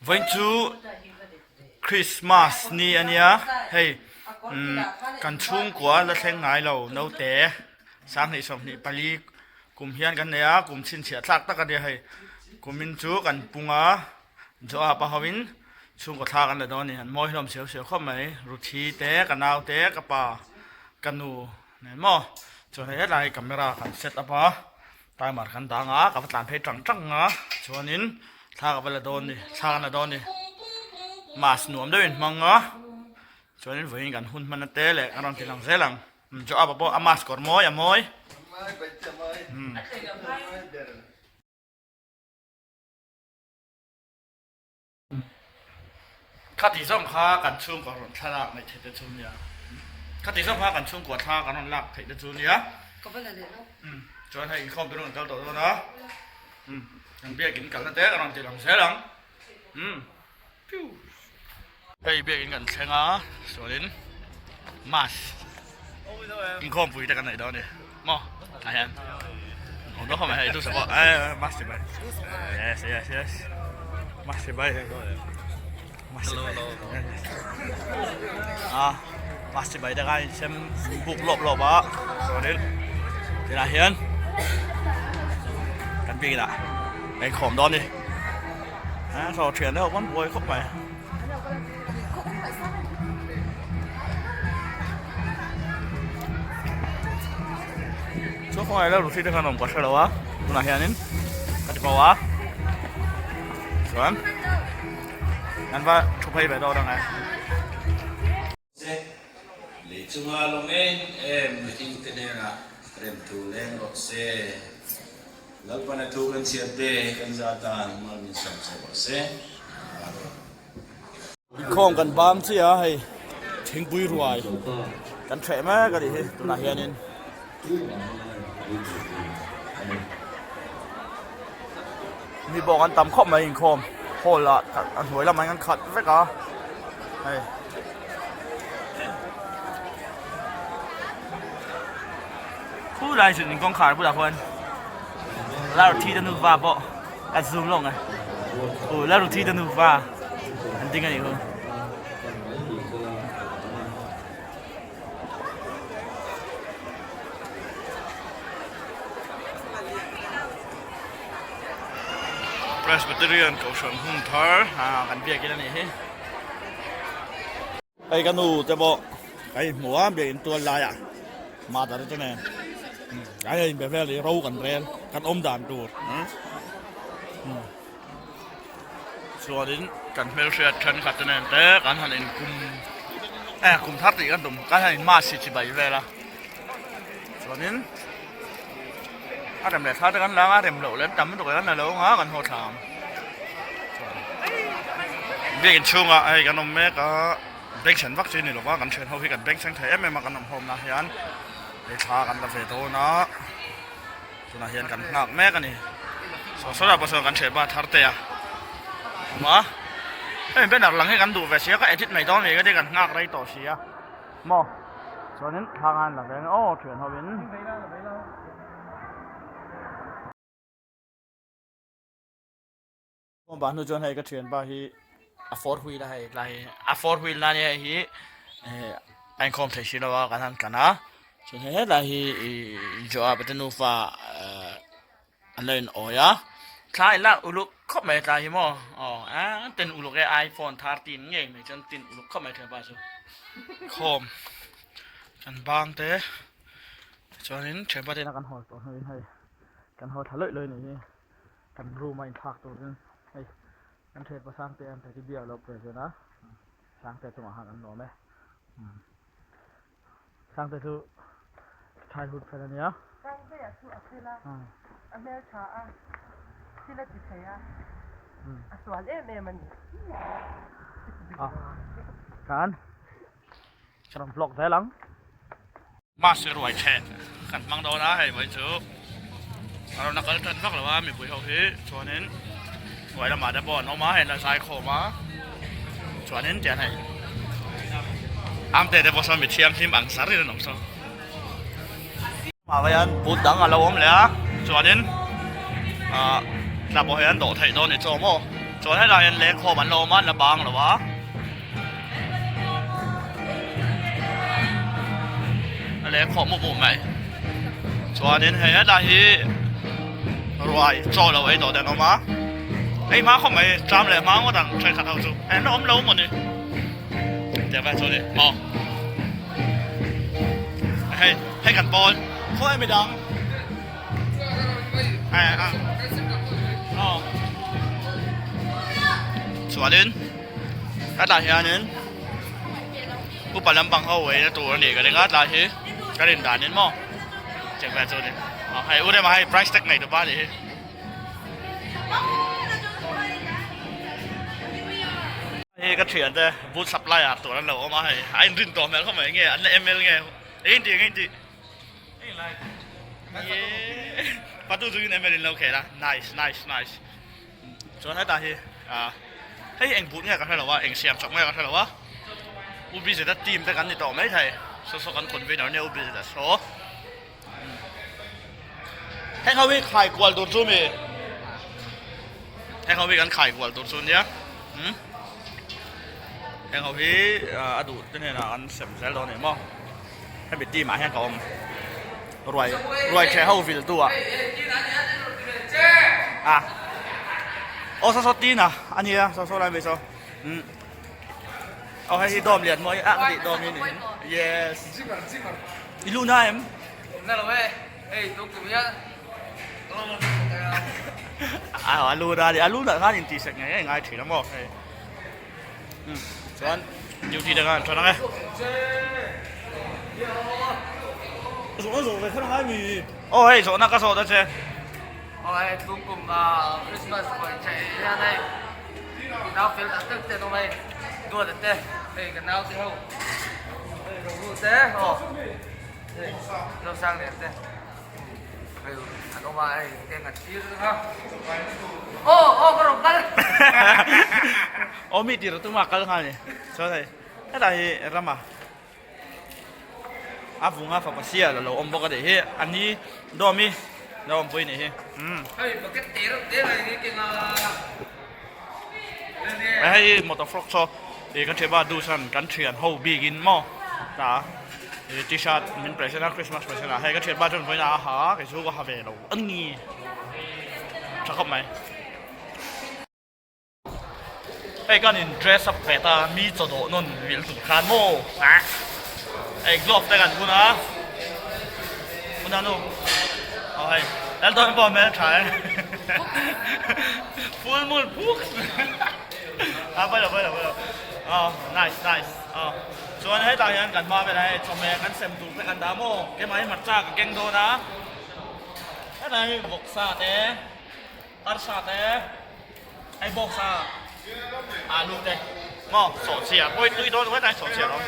Vawiin chu Christmas ni a nia hei umm kan chhungkua la thleng ngai lo naute sanghnih 24 kum hian kan nei a kum chhinchhiah thlak tak a nia hei kumin chu kan pung a Joab a hoin chhungkaw thla kan la dawn a ni an mawi hlawm siau siau khawp mai Ruthi te ka nau te ka pa ka nu nen maw chuan hei hetlai camera kan set up a. Timer kan dang a, ka va tlan phei tang tang a, chuanin thla ka va la dawn ni, thla kan la dawn ni. Mass nuam deuhin hmang a, chuanin vawiin kan hun hman ate leh kan rawn ti lang zel ang. Joab a pawh a mask kawr mawi a mawi. Khati zawng kha kan chhungkaw rawn thla lak neih theih te chu nia. Khati zawng kha kan chhungkaw thla kan rawn lak theih te chu nia. Ka va la leh lo. Umm chuan hei inkhawm tur an kal tawh dawn a. Umm kan biakin kalna te ka rawn ti lang zel ang. Umm piu. Hei biakin kan thleng a chuanin mass inkhawmpui te kan neih dawn a ni maw tah hian awm dawn khawp mai hei tu pawh mass chibai yes yes yes mass chibai mass chibai a mass chibai te khan insem buk lawp lawp a chuanin tunah hian kan biakin ah a inkhawm dawn a ni. A hlawh thian deuh pawn buai khawp mai. Chu khawngaih la ruthi te khan awm ka hre lo a tunah hianin ka ti pau a chuan an va thu phei ve dawn ang e. Se, lei chunga lawm em em mihringte hnenah rem thu leng rawh se. Lalpan a thu kan chhiar te kan za tan mal min sawm che rawh se. Amen. Inkhawm kan bang chiah a hei thingpui ruai kan hreh mek a nih hi tunah hianin. Mi pawh kan tam khawp mai inkhawm hall ah a hnuai lamah hian kan khat vek a hei. Khu lai chu in kawngkhar bulah khuan Laruthi te nufa pawh a zoom lawk mai aw Laruthi te nufa an ding a nih khu. Presbyterian Kohhran hmun thar kan biakin a nih hi. Hei ka nu te pawh ka inhmu a biakin tual laiah mother te nen an inbe vel i ro kan rel kan awm dan tur. Chuanin kan hmelhriat thenkhat te nen te kan han inkum eh kum thar tih kan tum kan han in mass hi chibai vel a chuanin a rem leh thla te kan lang a rem loh lem tam lutuk kan la lo ang a kan haw thla ang chuan biakin chhungah hei kan awm mek a bengchhen vak chi a ni lo va kan thian ho hi kan bengchheng thei em em a kan awm hawmna hian hei thla kan la ve dawn a. Tunah hian kan nghak mek a ni. Saw sawlah pawh sawn kan hreh ba thar te a awm a. Hemi banner lang hi kan duh ve sia ka edit mai dawn mi ka ti kan nghak rei tawh sia maw. Chuanin thlang a la ve ang aw thian ho in. Bah hnu chuan hei ka thianpa hi a four wheel a hei tlai a four wheel na nia hei hi eh a inkhawm thei si lo a kan han tlan a chuan hei hetlai hi ih Joab te nufa eh an lo in awi a thla in lak uluk khawp mai tlai hi maw aw a ten uluk e iphone 13 ngei mai chuan tin uluk khawp mai thianpa chu khawm kan bang te chuanin thianpa te ina kan haw tawh hnuin hei kan haw thla lawih lawih a nih hi. Kan room a inthlak turin hei kan thianpa Sangte an teddy bear lo present a Sangte chungah khan an lawm e Sangte chu childhood friend a nia. Sangte a chu a fel a a hmeltha a thil a ti thei a a sual em em a ni. Khan ka rawn vlog zel ang. Mass ruai chhe kan hmang dawn a hei mai chu a rawn a kal tan vak lo a mipui ho hi chuanin hnuai lamah te pawh an awm a hei an la zai khawm a chuanin tiang hei amte te pawh sawn mi thianghlim ang zar in an awm sawn ah hian but dang a lo awm leh a chuanin ah tla pawh hian dawh theih dawn ni chaw maw. Chuan helaiah hian lengkhawm an lo awm a, an la bang lo a. A lengkhawm mup mup mai. Chuanin hei helai hi ruai chaw lo ei tawh te an awm a. Ei hma khawp mai, tram leh hma ngawt ang thenkhat ho chu. An la awm lo mawni. Tiang vel chu a ni maw. Hei hei kan pawl khawi midang. Chuanin hetah hianin upa lampang ho eina tur a nih ka ring a tlai hi ka rin danin maw cheng vel chu a ni hei u rema hei price tag nei tupa a nih hi. Hei ka thiante boot supplier tur an lo awm a hei a inrin tawh hmel khawp mai nge an la ml nge eng tih eng tih. Patu chu in ML in lo khel a nice nice nice chuan hetah hi ah hei eng but nge ka hre lo a eng siam chawp nge ka hre lo a U BZ a team te kan ni tawh mai thei saw saw kan convener nia U BZ a saw heng ho hi khai kual tur chu mi heng ho hi kan khai kual tur chu nia heng ho hi a duh te hnenah an sem zel dawn a ni maw. Hemi team ah hian ka awm ruai ruai ṭheh ho vil tu ah a aw saw saw tin a ania saw saw lai mai saw umm aw hei hi dawm lian mawi a tih dawm hi ni yes i lu na em a lu na a lu na khan in tih sek ngei ngei ngai thin a maw hei. Chuan duty te khan tha nang e. Aw hei zawhna ka zawh ta che. Aw hei tlung kum Christmas vawi theih hian hei nau fel tak tak te an awm hei duat te hei ka nau te ho hei rohlu te aw hei Zosang lian te. Aw mi tir tuma kal nghal ni chuan hei hetah hi rama a vunga fapa sial alo awm bawk a nih hi a ni dawmi lo awmpui a nih hi umm hei motor frog saw ih kan thianpa dusan kan thian ho bikin maw ta ih t-shirt min present a christmas present ah hei ka thianpa chuan vawiin ah a ha a kei chu ka ha ve lo a ni tha khawp mai hei kan in dress up ve ta mi chaw dawh nawn vil tur khan maw ah hei glove te kan bun a bun a nu aw hei Eldon pawh hmel tha e full moon phuk a pawi lo pawi lo pawi lo aw nice nice aw chuan hetah hian kan hma velah hei chawhmeh kan sem tur te kan dah maw keimah hi hmarcha ka keng dawn a hetah hi vawksa te arsa te hei bawksa alu te maw sawhchhiar pawh hi tui dawn hetah hian sawhchhiar a awm.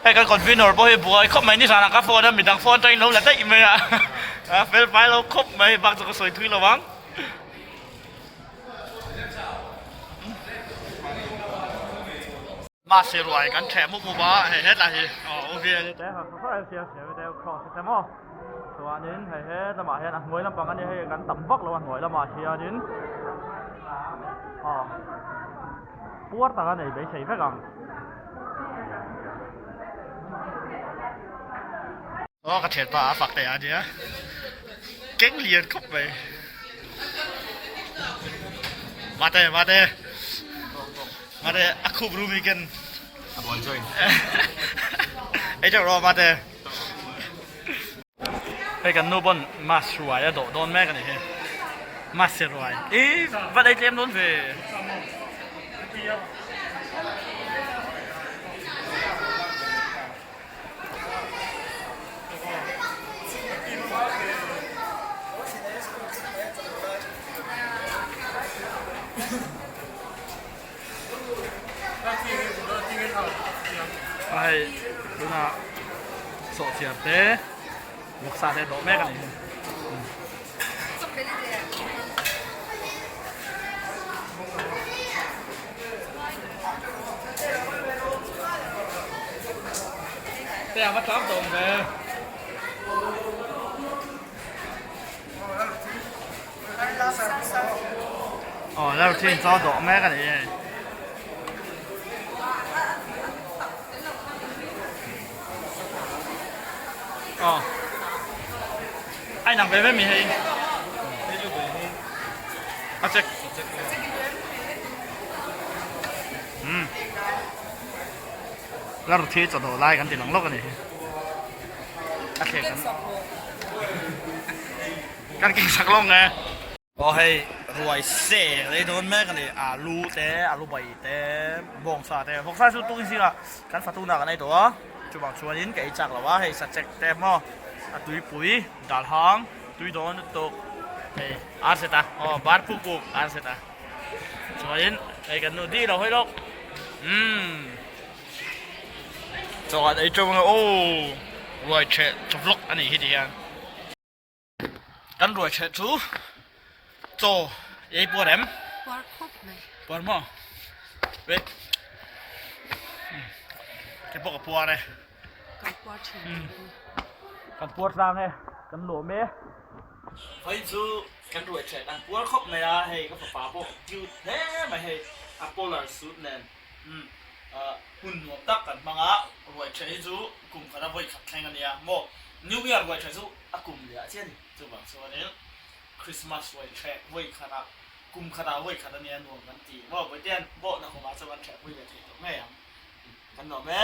Hei kan convener pawh hi buai khawp mai nizanah ka phone a midang phone atangin lo la daih mai a a fel fai lo khawp mai bak chu ka sawi thui lo ang. Mahse ruai kan theh mup mup a hei hetlai hi aw u vel te ha kha kha sia sia te cross te maw chuanin hei he lamah hian a hnuai lampang ania hei kan tam vak lo a hnuai lamah hianin aw puar taka nei beisei vek ang. Aw ka thianpa a fak teh a nia keng lian khawp mai mate mate mate a khup rum hi ken ei teuh rawh mate hei kan nu pawn mass ruai a dawh dawn mek a nih hi mass ruai i va ei tlem dawn ve. Hei tunah sawhchiar te vawksa te dawh mek a ni. Te a va tlak dawn ve. Lalruthiin chaw dawh mek a ni hei. Aw a inang ve ve mi hei a check umm Lalruthi chaw dawh lai kan ti lang lawk a ni a thlek an kan keng sak lawk nge. Aw hei ruai sek lei dawn mek a ni alu te alu bai te bawngsa te vawksa chu tukin zingah kan fatuna kan ei tawh a chuvang chuanin ka ei chak lo a hei sachek te maw a tuipui dal hang tui dawn lutuk hei ar set a aw bar puk puk ar set a chuanin hei kan nu dih lo hawi lawk umm chaw an ei teuh ang aw ruai theh chaw vlog a nih hi ti hian. Kan ruai chheh chu chaw ei puar em? Puar khawp mai. Puar maw? Wait. Ke pawh ka puar e. Kan puar thin tur a ni. Kan puar tlang e. Kan lawm e. Hei chu kan ruai chheh kan puar khawp mai a, hei ka fapa pawh cute hle mai hei a polar suit nen. Umm hun nuam tak kan hmang a, ruai chheh hi chu kum khat a vawi khat thleng a nia maw? New Year ruai chheh chu A kum leh ah chiah a ni. Chuvang chuanin Christmas ruai thleh vawi khatah kum khatah vawi khat a nia nuam kan ti. Maw Vawitea bawhna kumah chuan kan thleh pui leh thei tawh ngei ang. Kan nuam e.